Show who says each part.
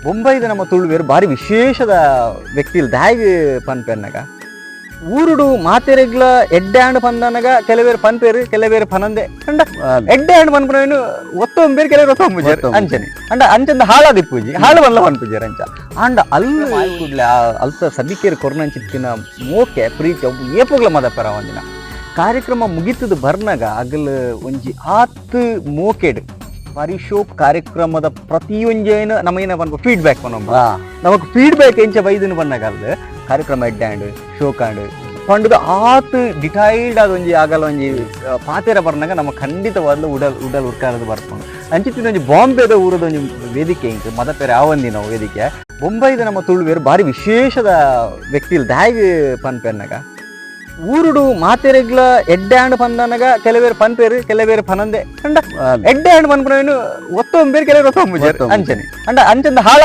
Speaker 1: ಬೊಂಬೈದ ನಮ್ಮ ತುಳುವೆರ್ ಬಾರಿ ವಿಶೇಷದ ವ್ಯಕ್ತಿಲ್. ದಾಯೆಗ್ ಪನ್ಪೆನ್ನಗ, ಊರುಡು ಮಾತೆರೆಗ್ಲ ಎಡ್ಡೆ ಆಂಡ್ ಪಂದನಗ ಕೆಲವೇರು ಪನ್ಪೇರು, ಕೆಲವೇರು ಪನಂದೆ. ಅಂಡ ಎಡ್ಡೆ ಆಂಡ್ ಪನ್ಪುನವೇನು ಒತ್ತೊಂಬೇರು, ಕೆಲವರು ಒತ್ತೊಂಬುಜೆರ್. ಅಂಚನೆ ಅಂಡ ಅಂಚಂದ ಹಾಳಾದಿಪ್ಪುಜಿ, ಹಾಳು ಬಲ್ಲ ಪನ್ಪುಜೆರ್ ಅಂಚ. ಆಂಡ ಅಲ್ಲ ಕೂಡ್ಲೆ ಆ ಅಲ್ತ ಸಭಿಕರು ಕೊರ್ನಂಚಿತ್ತಿನ ಮೋಕೆ, ಪ್ರೀತಿ ಅವು ಏಪೋಗ್ಲ ಮದಪೆರ ಒಂದಿನ. ಕಾರ್ಯಕ್ರಮ ಮುಗಿತದ ಬರ್ನಗ ಅಗಲ್ ಒಂಜಿ ಆತ್ ಮೋಕೆಡ್ ಪರಿಶೋಕ್ ಕಾರ್ಯಕ್ರಮದ ಪ್ರತಿಯೊಂಜೇನು ನಮಗಿನ ಪನ್ಪ ಫೀಡ್ಬ್ಯಾಕ್ ಪನೊಂಬ. ನಮಕ್ ಫೀಡ್ಬ್ಯಾಕ್ ಎಂಚ ಬೈದಿನ ಪನ್ನಗ, ಅಲ್ದು ಕಾರ್ಯಕ್ರಮ ಎಡ್ಡೆ ಆಂಡ್, ಶೋಕ್ ಆಂಡ್ ಪಂಡುದು ಆತ್ ಡಿಟೈಲ್ಡ್ ಆದ ಒಂಜಿ ಆಗಲ ಒಂಜಿ ಪಾತೆರ ಬರ್ನಗ ನಮ್ಮ ಖಂಡಿತವಾದ್ಲ ಉಡಲ್ ಉಡಲ್ ಉರ್ಕಾರದ ಬರ್ಪುಂಡು. ಅಂಚಿತ್ತಿನ ಒಂಜಿ ಬಾಂಬೆದ ಊರದ ಒಂಜಿ ವೇದಿಕೆ ಇಂಕ್ ಮದಪೆರೆ ಆವಂದಿನ ವೇದಿಕೆ. ಬೊಂಬೈದ ನಮ್ಮ ತುಳುವೆರ್ ಬಾರಿ ವಿಶೇಷದ ವ್ಯಕ್ತಿಲ್. ದಾಯೆಗ್ ಪನ್ಪೆನ್ನಗ, ಊರುಡು ಮಾತೆರೆಗ್ಲ ಎಡ್ಡೆ ಆಂಡ್ ಪಂದನಗ ಕೆಲವೇರು ಪನ್ಪೇರು, ಕೆಲವೇರು ಪನಂದೆ. ಅಂಡ ಎಡ್ಡೆ ಆಂಡ್ ಪನ್ಪುನವೇನು ಒತ್ತೊಂಬೇರು, ಕೆಲವರು ಒತ್ತೊಂಬುಜೆರ್. ಅಂಚನೆ ಅಂಡ ಅಂಚಂದ ಹಾಳ